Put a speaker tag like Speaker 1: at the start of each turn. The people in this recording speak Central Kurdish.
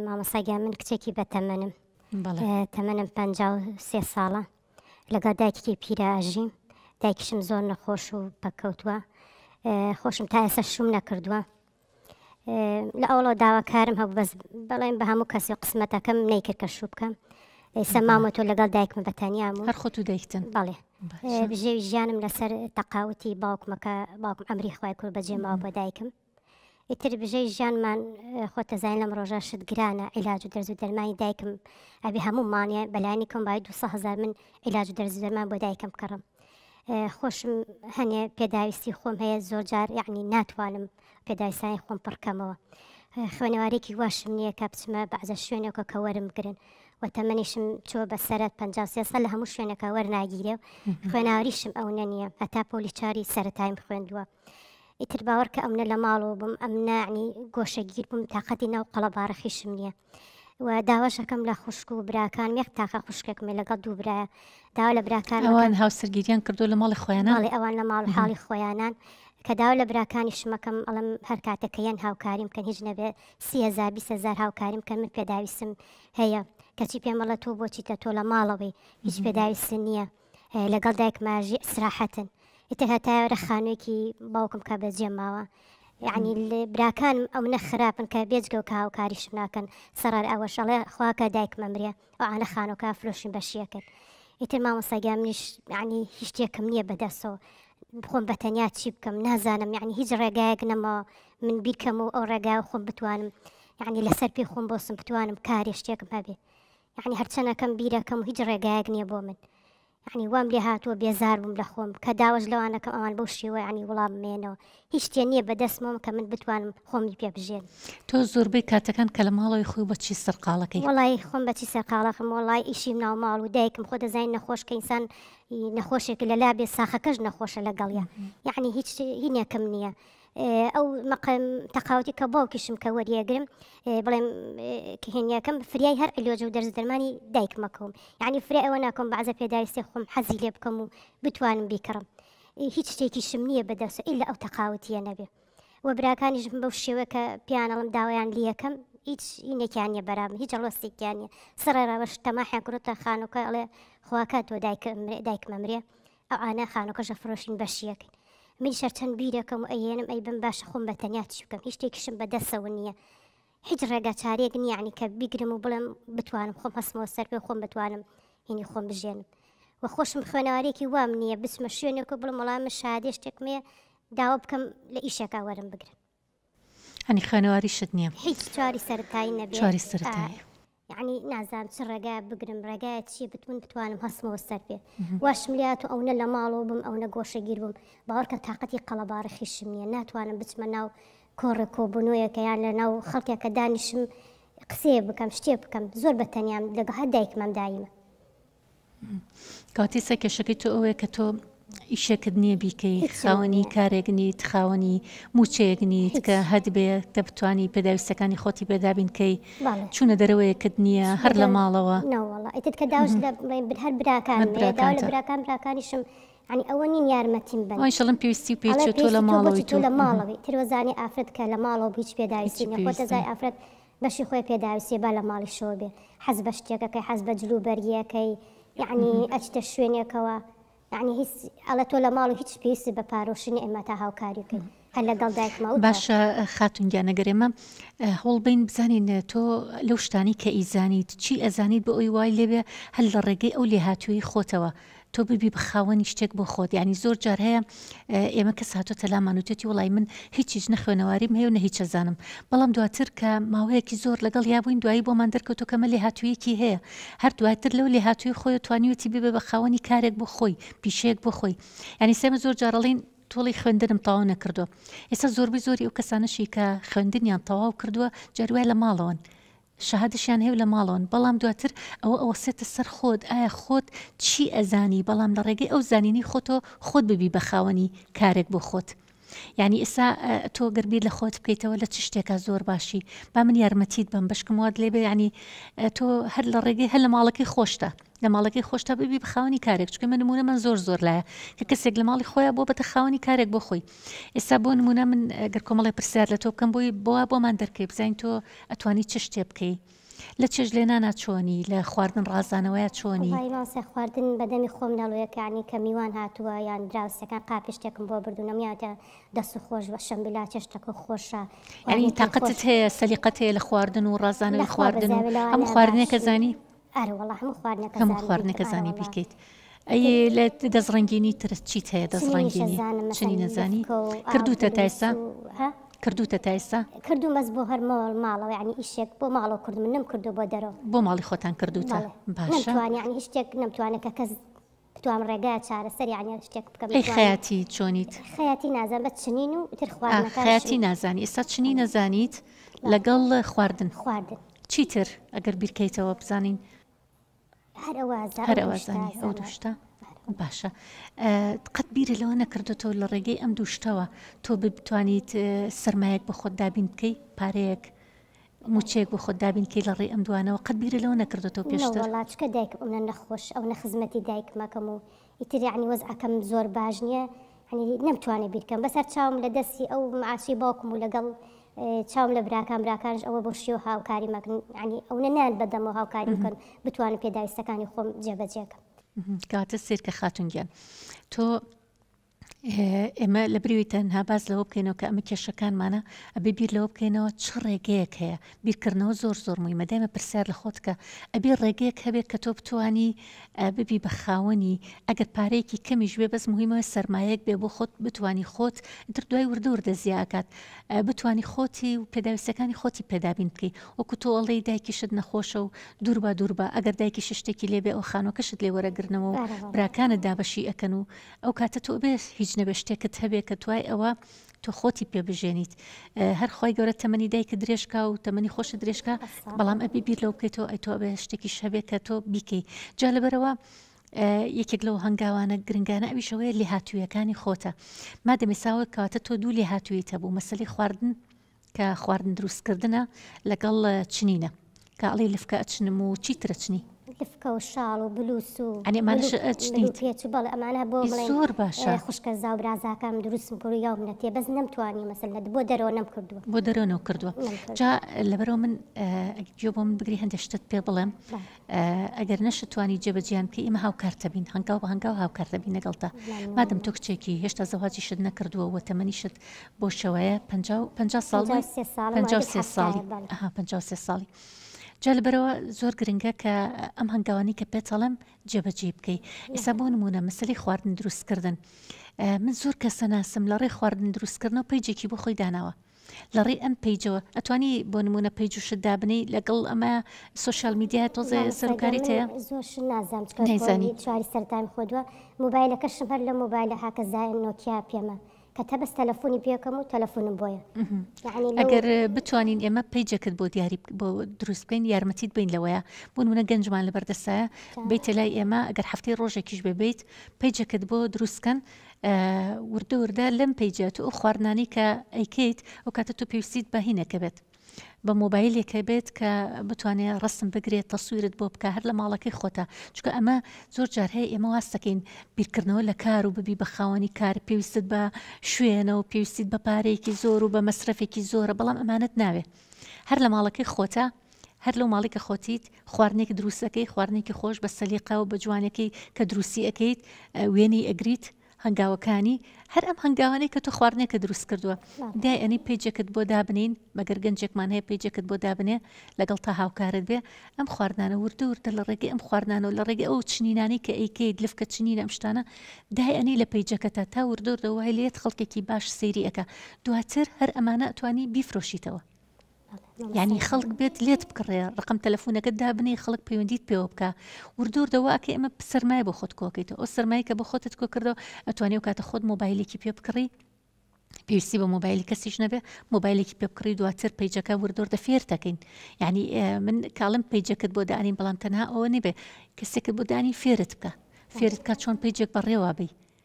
Speaker 1: مامۆستا گیان من کچێکی بەتەمەنم تەمەنم 53 ساڵە لەگەڵ دایکێکی پیرە ئەژیم دایکیشم زۆر نەخۆش و پەککەوتووە خۆشم تا ئێستا شوم نەکردووە لە ئەوڵەوە داواکارم هەبوو بەس بەڵێن بە هەموو کەسی قسمەتەکەم نەیکرد کە شوو بکەم ئێستا مامە تۆ لەگەڵ دایکمە بە تەنیام
Speaker 2: و هەر خۆت و دایکتن
Speaker 1: بەڵێ بژێوی ژیانم لەسەر تەقاوتی باوکمەکە باوکم ئەمری خوای کرد بەجێ ماوە بۆ دایکم ئیتر بژێوی ژیانمان خۆت دەزانین لەم ڕۆژە شت گرانە عیلاج و دەرز و دەرمانی دایکم ئەبێ هەموو مانێ بەلایەنی کەم بای 200 هەزار من عیلاج و دەرز و دەرمان بۆ دایکم بکڕم خۆشم هەنێ پێداویستی خۆم هەیە زۆر جار یعنی ناتوانم پێداویستانی خۆم پڕکەمەوە خوێنەوارێکی واشم نییە کە بچمە بەعزە شوێنێکە کە وەرم بگرن و تەمەنیشم چووە بەسەرە 53 ساڵ لە هەموو شوێنەکە وەرناگیرێ و خوێناوریشم ئەو نەنیە هەتا پۆلی چاری سەرەتایم خوێندووە ئیتر باوەڕکە ئەمنە لە ماڵەوە بووم ئەمنە یعنی گۆشەگیر بووم تاقەتی ناو قەڵەباڕخیشم نییە و داواشەکەم لە خوشک و براکانم یەک تاقە خوشکێکم لەگەڵ دوو برایە داوا لە براکان
Speaker 2: ئەوان هاوسەرگیریان کردو لە ماڵی خۆیانان
Speaker 1: بەڵێ ئەوان لە ماڵ حاڵی خۆیانان کە داوا لە براکانیشمەکەم ئەڵم هەر کاتێک کە یەن هاوکاریم کەن هیچ نەبێ 30هزار 20هزار هاوکاریم کەن من پێداویستم هەیە کەچی پێم ئەڵێ تۆ بۆچیتە تۆ لە ماڵەوەی هیچ پێداویست نییە لەگەڵ دایکما ژی ئیسراحەتن ئیتر هەتا ئێرە خانوویەکی باوکم کە بەجێ ماوە یعنی براکانم ئەونە خراپن کە بێجگە و کە هاوکاریشم ناکەن سەڕار ئەوەش ئەڵێ خواکە دایکم ئەمرێ ئەوانە خانووکە فرۆشین بەشیەکەن ئیتر مامۆستا گیان منیش یعنی هیچ شتێکم نییە بەدەستەوە خۆم بە تەنیا چی بکەم نازانم یعنی هیچ ڕێگایەک نەماوە من بیرکەم و ئەو ڕێگا خۆم بتوانم یعنی لەسەر پێی خۆم بۆسم بتوانم کارێ شتێکم هەبێ یەعنی هەرچەنەکەم بیرەکەم هیچ ڕێگایەک نییە بۆ من یەعنی وام لێ هاتووە بێزار بووم لە خۆم کە داوەش لەوانەکەم ئەوان بەو شێوە یەعنی وڵام مێنەوە هیچ شتێ نییە بەدەستمەوە کە من بتوانم خۆمی پێ بژێنم.
Speaker 2: تۆ زۆربەی کاتەکان کە لە ماڵەوەی خۆی بە چی سەرقاڵەکەی؟
Speaker 1: وەڵایی خۆم بە چی سەرقاڵەکەم وەڵایی ئیشی ناو ماڵ و دایکم خۆ دەزانی نەخۆش کە ئینسان نەخۆشێک لەلا بێ ساخەکەش نەخۆشە لەگەڵیا یەعنی هیچ هینێکم نییە ئەو مەقەم تەقاوتی کە باوکیشم کە وەریەگرم بڵێم کە هێنیەکەم فریای هەر عیلۆج و دەرز دەرمانی دایکمەکەم یعنی فریای ئەوە ناکەم بەعزە پێداویستی خۆم حەزی لێ بکەم و بتوانم بیکڕم هیچ شتێکیشم نییە بەدەست ئیلا ئەو تەقاوتیە نەبێ و براکانیشم بەو شێوە کە پیانەڵم داوایان لیەکەم هیچ ئینێکیان نییە بەرام هیچ هەڵوەستێکیان نییە سەڕێڕاوەش تەماحیان کردۆتە خانووکە ئەڵێ خواکە تۆ دایکمە مرێ ئەوانە خانووکەش ئەفرۆشین بەشیەکەین منیش هەرچەند بیرەکەم و ئەیێنم ئەیبەم باشە خۆم بە تەنیا چی بکەم هیچ شتێکیشم بە دەسەوە نییە هیچ ڕێگا چارەیەک نییە یعنی کە بیگرم و بڵێم بتوانم خۆم هەستمەوە سەر پێ خۆم بتوانم هینی خۆم بژێنم و خۆشم خوێنەوارێکی وام نییە بچمە شوێنێک و بڵم وەڵام من شادێ شتێکم هەیە داوا بکەم لە ئیشێکا وەرم بگرن
Speaker 2: هەنی خوێنەواریشت نییە
Speaker 1: هیچ چواری سەرەتایی نەبێ
Speaker 2: چواری سەرەتایی
Speaker 1: یەعنی نازانم چ ڕێگایە بگرم ڕێگایە چیە بتون بتوانم هەستمەوە سەر پێ واشم لێهاتوو ئەونە لە ماڵەوە بم ئەونە گۆشەگیر بووم باوەڕکە تاقەتی قەڵەباڕخیشم نییە ناتوانم بچمە ناو کۆڕێک کۆبوونەوەیەکە یان لە ناو خەڵکێکە دانیشم قسەیە بکەم شتێ بکەم زۆر بە تەنیام لەگەڵ هەر دایکمام دایمە.
Speaker 2: کەواتە ئێستا کێشەکەی تۆ ئەوەیە کە تۆ ئیشێکت نییە بیکەی خاوەنی کارێک نیت خاوەنی موچەیەک نیت کە هەتبێ کە بتانی پێداویستەکانی خۆتی پێدابین کەی چوونە دەرەوەیەکت نییە هەر لە ماڵەوە
Speaker 1: ئیتر کە داوش لە هەر براکان داوا لە براکان براکانیشم یعنی ئەوە نین یارمەتیم بن
Speaker 2: ئەوانیش ئەڵێن پێویستی پێی چیە تۆ لە ماڵەوەی
Speaker 1: تۆ لە ماڵەوەی تروەزانی ئافرەت کە لە ماڵەوە هیچ پێداویستی نیە خۆت دەزای ئافرەت بەشی خۆی پێداویستیە با لە ماڵیشەوە بێ حەز بە شتێکەکەی حەز بە جل و بەرگیەکەی یەعنی ئەچتە شوێنێکەوە یەعنی هیچ ئەڵێ تۆ لە ماڵ و هیچ پێویستت بە پارۆشی نیە ئێمە تا هاوکاری بکەین هەر لەگەڵ دایکما
Speaker 2: وتە. باشە خاتون گیان ئەگەر ئێمە هەوڵ بەین بزانین تۆ لەو شتانەی کە ئیزانیت چی ئەزانیت بۆ ئەوی وای لێبێ هەر لە ڕێگەی ئەو لێهاتوویی خۆتەوە تۆ ببی بە خاوەنی شتێک بۆ خۆت یانی زۆر جار هەیە ئێمە کەس هاتۆتە لامان وتێتی وڵی من هیچ هیچ نەخوێنەواریم هەیە و نە هیچ ئەزانم بەڵام دواتر کە ماوەیەکی زۆر لەگەڵ یا بووین دوایی بۆمان دەرکەوتۆ کەمە لێهاتوویەکی هەیە هەر دواتر لەو لێهاتووی خۆی توانیوێتی ببێ بە خاوەنی کارێک بۆ خۆی پیشەیەک بۆ خۆی یانی سێمە زۆر جار ئەڵێین تۆڵی خوێندنم تەواو نەکردووە ئێستا زۆربەی زۆری ئەو کەسانەشی کە خوێندنیان تەواو کردووە جاروایە لە ماڵەوەن شەهادەشیان هەیە و لە ماڵەوەن بەڵام دواتر ئەوە ئەوەسێتە سەر خۆت ئایا خۆت چی ئەزانی بەڵام لە ڕێگەی ئەو زانینەی خۆتەوە خۆت ببی بە خاوەنی کارێک بۆ خۆت یعنی ئێستا تۆ گەر بیر لە خۆت بکەیتەوە لە چ شتێکا زۆر باشی با من یارمەتیت بم بەشکم وات لێ بێ یعنی تۆ هەر لە ڕێگەی هەر لە ماڵەکەی خۆشتە. لە ماڵەکەی خۆشتا ببی بە خاوەنی کارێک چونکە من نمونەمان زۆر زۆر لایە کە کەسێک لە ماڵی خۆیان بۆ بەتە خاوەنی کارێک بۆ خۆی ئێستا بۆ نمونە من گەر کۆمەڵی پرسیار لە تۆ بکەم بۆی بۆ بۆمان دەرکەی بزانین تۆ ئەتوانی چ شتێ بکەی لە چێژ لێنانا چۆنی لە خواردن ڕازانەوەیا چۆنی؟
Speaker 1: وەڵایی مامۆستا خواردن بە دەمی خۆم نەڵێ کە یانی کە میوان هاتووە یان دراوسێکان قاپی شتێکم بۆ بردوون ئەمیانتە دەست و خۆش بە شەمبیلا چێشتەکە خۆشە
Speaker 2: یانی تاقەتت هەیە سەلیقەت هەیە لە خواردن و ڕازانەوەی خواردن و هەموو خواردنێکە زانی؟
Speaker 1: ئەرێ وەڵا هەموو خواردنەکە
Speaker 2: هەموو خواردنەکە زانی بیکەیت. ئەی لە دەست ڕەنگینی ترت چیت هەیە دەست ڕەنگینی چنی نەزانی کردوتە تا ئێستا کردوتە تا ئێستا
Speaker 1: کردوم بەس بۆ هەر مۆڵ ماڵەوە یعنی ئیشێک بۆ ماڵەوە کردم نەم کردو بۆ دەرەوە
Speaker 2: بۆ ماڵی خۆتان کردوتە باشە
Speaker 1: نەمتوانی یعنی هیچ شتێک نەمتوانێت کە کەس بتوام ڕێگا چارەسەر یعنی شتێک بکەم
Speaker 2: ئەی خەیاتی چۆنیت؟
Speaker 1: خەیاتی نازانم بەس چنین و تر خواردنەکان
Speaker 2: خەیاتی نازانی ئێستا چنی نەزانیت لەگەڵ خواردن
Speaker 1: خواردن
Speaker 2: چیتر ئەگەر بیرکەیتەوە بزانین
Speaker 1: هەر ئەوە
Speaker 2: هەر ئەوە زانی ئەو دوو شتە باشە قەت بیرە لەوە نەکردوتەوە لە ڕێگەی ئەم دوو شتەوە تۆ بتوانیت سرمایەک بە خۆت دابین بکەی پارەیەک موچەیەک بۆ خۆت دابین کەی لە ڕێی ئەم دوانەوە قەت بیرە لەوە نەکردوتەوە پێشتر
Speaker 1: وەڵا چکە دایکم ئەونە نەخۆش ئەو نە خزمەتی دایکمەکەم و ئیتر یعنی وەزعەکەم زۆر باش نییە یعنی نەمتوانێ بیرکەم بەس هەر چاوم لە دەستی ئەو معاشی باوکم و لەگەڵ چاوم لە براکان براکانش ئەوە بۆ شێو هاوکاری مەکن یعنی ئەونە نان بەدەمەوە هاوکاری بکەن بتوانم پێداویستەکانی خۆم جێبەجێکەم.
Speaker 2: کەواتە سەیرکە خاتون گیان تۆ ئێمە لە بریوی تەنها باس لەوە بکەینەوە کە ئەمە کێشەکانمانە ئەبێ بیر لەوە بکەینەوە چ ڕێگەیەک هەیە بیرکردنەوە زۆر زۆر مویمە دایمە پرسیار لە خۆت کە ئەبێ ڕێگەیەک هەبێت کە تۆ بتانی ببی بە خاوەنی ئەگەر پارەیەکی کەمیش بێ بەس موهیمە سەرمایەک بێ بۆ خۆت بتانی خۆت ئیتر دوای وردە وردە زیا ئەکات بتانی خۆتی و پێداویستەکانی خۆتی پێ دابین بکەی وەکو تۆ ئەڵێی دایکیشت نەخۆشە و دووربە دووربە ئەگەر دایکیشت شتێکی لێ بێ ئەو خانوەکەشت لێ وەرەگرنەوە و براکانت دابەشی ئەکەن و ئەو کاتە تۆ ئەبێ هیچ نەبێ شتێکت هەبێ کە دوای ئەوە تۆ خۆتی پێ بژێنیت هەر خوای گەورە تەمەنی دایکت درێژکا و تەمەنی خۆشت درێژکا بەڵام ئەبێ بیر لەوە بکەیتەوە ئەی تۆ ئەبێ شتێکیش هەبێ کە تۆ بیکەی جا لەبەرەوە یەکێک لەو هەنگاوانە گرنگانە ئەویش ئەوەیە لێهاتوویەکانی خۆتە مادەم ئێستا کەواتە تۆ دوو لێهاتوویت هەبوو مەسەلەی خواردن کە خواردن دروستکردنە لەگەڵ چنینە کە ئەڵێی لفکە ئەچنم و چی ترە چنی؟
Speaker 1: لفکە و شاڵ و بلوس و
Speaker 2: ئەنی ئەمانەش ئەچنیت؟
Speaker 1: پێچ و بەڵێ ئەمانە بۆ بڵێن
Speaker 2: زۆر باشە
Speaker 1: خوشکەزا و برازاکانم دروستم کردووە یاومنەتێ بەس نەمتوانی مەسەلەن بۆ دەرەوە نەمکردووە.
Speaker 2: بۆ دەرەوە نەوکردووە جا لەبەرەوە من گوێ بۆ من بگری هەندێک شتت پێ بڵێم ئەگەر نەشتوانی جێبەجێیان بکەی ئێمە هاوکارت دەبین هەنگاو بە هەنگاو هاوکار دەبین لەگەڵتا مادەم تۆ کچێکی هێشتا زەواجیشت نەکردووە و تەمەنیشت بۆ شەوەیە 50 ساڵ 53 ساڵی 53 ساڵی جا لەبەرەوە زۆر گرنگە کە ئەم هەنگاوانی کە پێتەڵێم جێبەجێ بکەی ئێستا بۆ نمونە مەسەلەی خواردن دروستکردن من زۆر کەسە ناسم لە ڕێ خواردن دروستکردنەوە پەیجێکی بۆ خۆی داناوە لە ڕێی ئەم پەیجەوە ئەتوانی بۆ نموونە پەیج و شت دابنێی لەگەڵ ئەمە سۆشیال میدیا تۆزێ سەروکاریت هەیە؟
Speaker 1: زۆر شت نازانم چونکە نەیزانی چواری سەرەتایم خۆدوە مۆبایلەکەشم هەر لە مۆبایلە هاکە زایە نۆکیا پێمە کە تە بەس تەلەفۆنی پێکەم و تەلەفۆنم بۆیە
Speaker 2: یعنی لەو ئەگەر بتوانین ئێمە پەیجەکت بۆ دیاری بۆ دروست بکەین یارمەتیت بین لەوەیە بۆ نمونە گەنجمان لەبەردەستایە بیتە لای ئێمە ئەگەر هەفتەی ڕۆژێکیش بێ بیت پەیجەکت بۆ دروست کەن وردە وردە لەم پەیجە تۆ ئەو خواردنانەی کە ئەیکەیت ئەو کاتە تۆ پێویستیت بە هینەکە بێت بە مۆبایلێکە بێت کە بتوانێت ڕسم بگرێت تەسویرت بۆ بکە هەر لە ماڵەکەی خۆتە چونکە ئەمە زۆر جار هەیە ئێمە واز دەکەین بیرکردنەوە لە کار و ببی بە خاوەنی کار پێویستت بە شوێنە و پێویستیت بە پارەیەکی زۆر و بە مەسرەفێکی زۆرە بەڵام ئەمانەت ناوێ هەر لە ماڵەکەی خۆتە هەر لەو ماڵی کە خۆتیت خواردنێک دروست ئەکەی خواردنێکی خۆش بە سەلیقە و بە جوانەکەی کە دروستی ئەکەیت وێنەی ئەگریت هەنگاوەکانی هەر ئەم هەنگاوانەی کە تۆ خواردنێکە دروست کردووە دای ئەنی پەیجێکت بۆ دابنین مەگەر گەنجێکمان هەیە پەیجێکت بۆ دابنێ لەگەڵ تا هاوکارت بێ ئەم خواردنانە وردە وردە لە ڕێگەی ئەم خواردنانەوە لە ڕێگەی ئەو چنینانەی کە ئەیکەیت لفکە چنین ئەم شتانە دای ئەنی لە پەیجەکەتا تا وردە وردە وای لێت خەڵکێکی باش سەیری ئەکا دواتر هەر ئەمانە ئەتوانی بیفرۆشیتەوە یعنی خەڵک بێت لێت بکڕێ ڕقم تەلەفۆنەکەت دابنێ خەڵک پەیوەندیت پێوە بکە وردۆر دەواکە ئێمە سەرمایە بۆ خۆت کۆکەیتەوە ئەو سەرمایە کە بۆ خۆتت کۆ کردەوە ئەتوانی و کاتە خۆت مۆبایلێکی پێ بکڕی پێویستی بە مۆبایلی کەسیش نەبێ مۆبایلێکی پێ بکڕی دواتر پەیجەکە وردۆر دە فێر دەکەین یعنی من کاڵم پەیجەکەت بۆ دانین بەڵام تەنها ئەوە نەبێ کەسێکت بۆ دانی فێرت بکە فێرت بکە چۆن پەیجێک بەڕێوە بی.